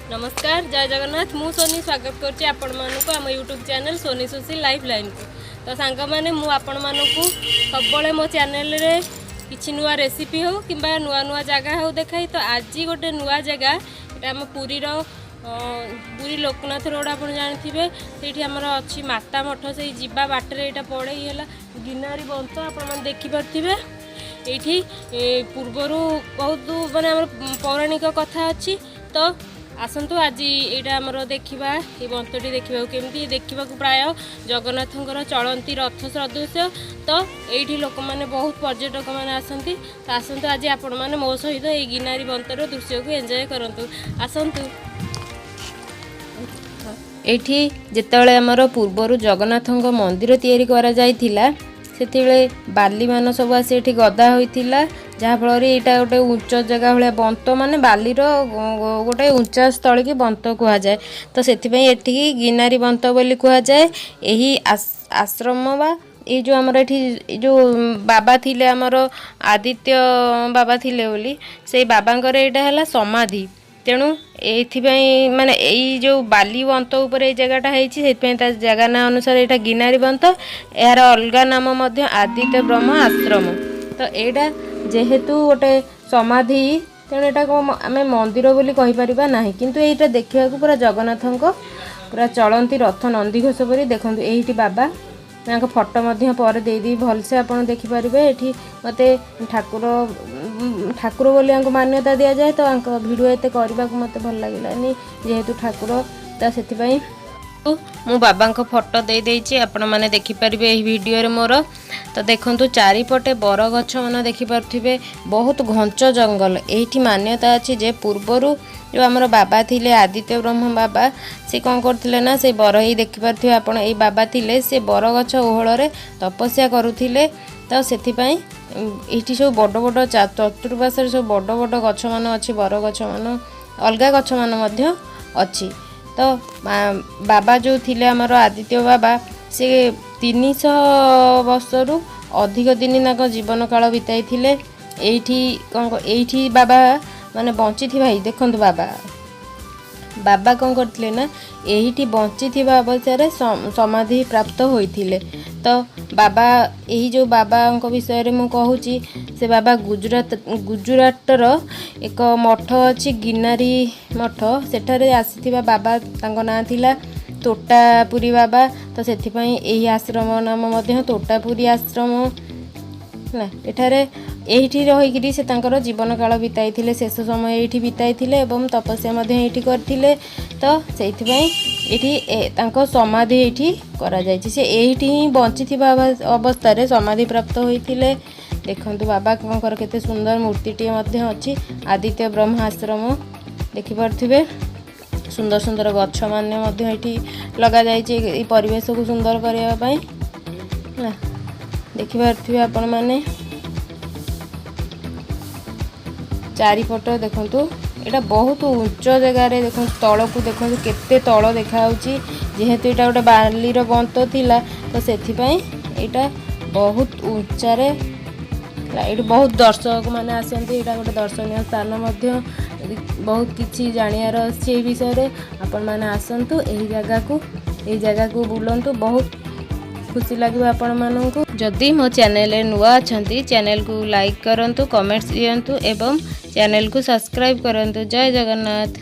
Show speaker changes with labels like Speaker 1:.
Speaker 1: ନମସ୍କାର, ଜୟ ଜଗନ୍ନାଥ। ମୁଁ ସୋନି ସ୍ୱାଗତ କରୁଛି ଆପଣମାନଙ୍କୁ ଆମ YouTube channel Soni Sushil life ଲାଇନ୍କୁ। ତ ସାଙ୍ଗମାନେ, ମୁଁ ଆପଣମାନଙ୍କୁ ସବୁବେଳେ ମୋ ଚ୍ୟାନେଲ୍ରେ କିଛି ନୂଆ ରେସିପି ହେଉ କିମ୍ବା ନୂଆ ନୂଆ ଜାଗା ହେଉ ଦେଖାଇ। ତ ଆଜି ଗୋଟେ ନୂଆ ଜାଗା, ଏଇଟା ଆମ ପୁରୀର ପୁରୀ ଲୋକନାଥ ରୋଡ଼ ଆପଣ ଜାଣିଥିବେ, ସେଇଠି ଆମର ଅଛି ମାତା ମଠ। ସେଇ ଯିବା ବାଟରେ ଏଇଟା ପଡ଼େ। ଇଏ ହେଲା ଗିନାରୀ ବନ୍ତ, ଆପଣମାନେ ଦେଖିପାରୁଥିବେ। ଏଇଠି ପୂର୍ବରୁ ବହୁତ ମାନେ ଆମର ପୌରାଣିକ କଥା ଅଛି। ତ ଆସନ୍ତୁ, ଆଜି ଏଇଟା ଆମର ଦେଖିବା, ଏଇ ବନ୍ତଟି ଦେଖିବାକୁ କେମିତି। ଦେଖିବାକୁ ପ୍ରାୟ ଜଗନ୍ନାଥଙ୍କର ଚଳନ୍ତି ରଥ ସଦୃଶ। ତ ଏଇଠି ଲୋକମାନେ ବହୁତ ପର୍ଯ୍ୟଟକମାନେ ଆସନ୍ତି। ତ ଆସନ୍ତୁ, ଆଜି ଆପଣମାନେ ମୋ ସହିତ ଏଇ ଗିନାରୀ ବନ୍ତର ଦୃଶ୍ୟକୁ ଏନ୍ଜୟ କରନ୍ତୁ। ଆସନ୍ତୁ। ଏଇଠି ଯେତେବେଳେ ଆମର ପୂର୍ବରୁ ଜଗନ୍ନାଥଙ୍କ ମନ୍ଦିର ତିଆରି କରାଯାଇଥିଲା, ସେତେବେଳେ ବାଲିମାନ ସବୁ ଆସି ଏଠି ଗଦା ହୋଇଥିଲା, ଯାହାଫଳରେ ଏଇଟା ଗୋଟେ ଉଞ୍ଚ ଜାଗା ଭଳିଆ। ବନ୍ତ ମାନେ ବାଲିର ଗୋଟେ ଉଞ୍ଚା ସ୍ଥଳୀକି ବନ୍ତ କୁହାଯାଏ। ତ ସେଥିପାଇଁ ଏଠିକି ଗିନାରୀ ବନ୍ତ ବୋଲି କୁହାଯାଏ। ଏହି ଆଶ୍ରମ ବା ଏଇ ଯେଉଁ ଆମର ଏଠି ଏଇ ଯେଉଁ ବାବା ଥିଲେ, ଆମର ଆଦିତ୍ୟ ବାବା ଥିଲେ ବୋଲି, ସେଇ ବାବାଙ୍କର ଏଇଟା ହେଲା ସମାଧି। ତେଣୁ ଏଇଥିପାଇଁ ମାନେ ଏଇ ଯେଉଁ ବାଲି ବନ୍ତ ଉପରେ ଏଇ ଜାଗାଟା ହେଇଛି, ସେଥିପାଇଁ ତା ଜାଗା ନାଁ ଅନୁସାରେ ଏଇଟା ଗିନାରୀ ବନ୍ତ। ଏହାର ଅଲଗା ନାମ ମଧ୍ୟ ଆଦିତ୍ୟ ବ୍ରହ୍ମ ଆଶ୍ରମ। ତ ଏଇଟା ଯେହେତୁ ଗୋଟେ ସମାଧି, ତେଣୁ ଏଟାକୁ ଆମେ ମନ୍ଦିର ବୋଲି କହିପାରିବା ନାହିଁ। କିନ୍ତୁ ଏଇଟା ଦେଖିବାକୁ ପୁରା ଜଗନ୍ନାଥଙ୍କ ପୁରା ଚଳନ୍ତି ରଥ ନନ୍ଦିଘୋଷ ପରି। ଦେଖନ୍ତୁ, ଏଇଠି ବାବା ତାଙ୍କ ଫଟୋ ମଧ୍ୟ ପରେ ଦେଇଦେବି, ଭଲସେ ଆପଣ ଦେଖିପାରିବେ। ଏଠି ମୋତେ ଠାକୁର ଠାକୁର ବୋଲି ୟାଙ୍କୁ ମାନ୍ୟତା ଦିଆଯାଏ। ତ ୟାଙ୍କ ଭିଡ଼ିଓ ଏତେ କରିବାକୁ ମୋତେ ଭଲ ଲାଗିଲାନି, ଯେହେତୁ ଠାକୁର, ତ ସେଥିପାଇଁ ମୁଁ ବାବାଙ୍କ ଫଟୋ ଦେଇଦେଇଛି, ଆପଣମାନେ ଦେଖିପାରିବେ ଏହି ଭିଡ଼ିଓରେ ମୋର। ତ ଦେଖନ୍ତୁ, ଚାରିପଟେ ବରଗଛ ମାନ ଦେଖିପାରୁଥିବେ, ବହୁତ ଘଞ୍ଚ ଜଙ୍ଗଲ। ଏଇଠି ମାନ୍ୟତା ଅଛି ଯେ ପୂର୍ବରୁ ଯେଉଁ ଆମର ବାବା ଥିଲେ, ଆଦିତ୍ୟ ବ୍ରହ୍ମ ବାବା, ସେ କ'ଣ କରୁଥିଲେ ନା ସେ ବର, ଏଇ ଦେଖିପାରୁଥିବେ ଆପଣ, ଏଇ ବାବା ଥିଲେ, ସେ ବରଗଛ ଓହଳରେ ତପସ୍ୟା କରୁଥିଲେ। ତ ସେଥିପାଇଁ ଏଇଠି ସବୁ ବଡ଼ ବଡ଼ ଚତୁର୍ପାର୍ଶ୍ୱରେ ସବୁ ବଡ଼ ବଡ଼ ଗଛମାନ ଅଛି, ବରଗଛମାନ, ଅଲଗା ଗଛମାନ ମଧ୍ୟ ଅଛି। ତ ବାବା ଯେଉଁ ଥିଲେ ଆମର ଆଦିତ୍ୟ ବାବା, ସେ 300 ବର୍ଷରୁ ଅଧିକ ଦିନ ତାଙ୍କ ଜୀବନ କାଳ ବିତାଇଥିଲେ। ଏଇଠି କ'ଣ ଏଇଠି ବାବା ମାନେ ବଞ୍ଚିଥିବା, ଏଇ ଦେଖନ୍ତୁ, ବାବା ବାବା କ'ଣ କରିଥିଲେ ନା ଏଇଠି ବଞ୍ଚିଥିବା ଅବସ୍ଥାରେ ସମାଧି ପ୍ରାପ୍ତ ହୋଇଥିଲେ। ତ ବାବା, ଏହି ଯେଉଁ ବାବାଙ୍କ ବିଷୟରେ ମୁଁ କହୁଛି, ସେ ବାବା ଗୁଜୁରାଟର ଏକ ମଠ ଅଛି ଗିନାରୀ ମଠ, ସେଠାରେ ଆସିଥିବା ବାବା। ତାଙ୍କ ନାଁ ଥିଲା ତୋଟାପୁରୀ ବାବା। ତ ସେଥିପାଇଁ ଏହି ଆଶ୍ରମ ନାମ ମଧ୍ୟ ତୋଟାପୁରୀ ଆଶ୍ରମ ହେଲା। ଏଠାରେ ଏଇଠି ରହିକିରି ସେ ତାଙ୍କର ଜୀବନ କାଳ ବିତାଇଥିଲେ, ଶେଷ ସମୟ ଏଇଠି ବିତାଇଥିଲେ ଏବଂ ତପସ୍ୟା ମଧ୍ୟ ଏଇଠି କରିଥିଲେ। ତ ସେଇଥିପାଇଁ ଏଇଠି ତାଙ୍କ ସମାଧି ଏଇଠି କରାଯାଇଛି। ସେ ଏଇଠି ହିଁ ବଞ୍ଚିଥିବା ଅବସ୍ଥାରେ ସମାଧି ପ୍ରାପ୍ତ ହୋଇଥିଲେ। ଦେଖନ୍ତୁ, ବାବାଙ୍କର କେତେ ସୁନ୍ଦର ମୂର୍ତ୍ତିଟିଏ ମଧ୍ୟ ଅଛି। ଆଦିତ୍ୟ ବ୍ରହ୍ମ ଆଶ୍ରମ ଦେଖିପାରୁଥିବେ। ସୁନ୍ଦର ସୁନ୍ଦର ଗଛମାନେ ମଧ୍ୟ ଏଇଠି ଲଗାଯାଇଛି ଏଇ ପରିବେଶକୁ ସୁନ୍ଦର କରିବା ପାଇଁ। ହେଲା, ଦେଖିପାରୁଥିବେ ଆପଣମାନେ ଚାରିପଟ। ଦେଖନ୍ତୁ, ଏଇଟା ବହୁତ ଉଞ୍ଚ ଜାଗାରେ। ଦେଖନ୍ତୁ, ତଳକୁ ଦେଖନ୍ତୁ, କେତେ ତଳ ଦେଖାଯାଉଛି। ଯେହେତୁ ଏଇଟା ଗୋଟେ ବାଲିର ବନ୍ତ ଥିଲା, ତ ସେଥିପାଇଁ ଏଇଟା ବହୁତ ଉଞ୍ଚାରେ ହେଲା। ଏଇଠି ବହୁତ ଦର୍ଶକମାନେ ଆସନ୍ତି। ଏଇଟା ଗୋଟେ ଦର୍ଶନୀୟ ସ୍ଥାନ ମଧ୍ୟ। ବହୁତ କିଛି ଜାଣିବାର ଅଛି ଏଇ ବିଷୟରେ। ଆପଣମାନେ ଆସନ୍ତୁ ଏହି ଜାଗାକୁ, ଏଇ ଜାଗାକୁ ବୁଲନ୍ତୁ, ବହୁତ ଖୁସି ଲାଗିବ ଆପଣମାନଙ୍କୁ। ଯଦି ମୋ ଚ୍ୟାନେଲରେ ନୂଆ ଅଛନ୍ତି, ଚ୍ୟାନେଲକୁ ଲାଇକ୍ କରନ୍ତୁ, କମେଣ୍ଟସ୍ ଦିଅନ୍ତୁ ଏବଂ ଚ୍ୟାନେଲକୁ ସବସ୍କ୍ରାଇବ୍ କରନ୍ତୁ। ଜୟ ଜଗନ୍ନାଥ।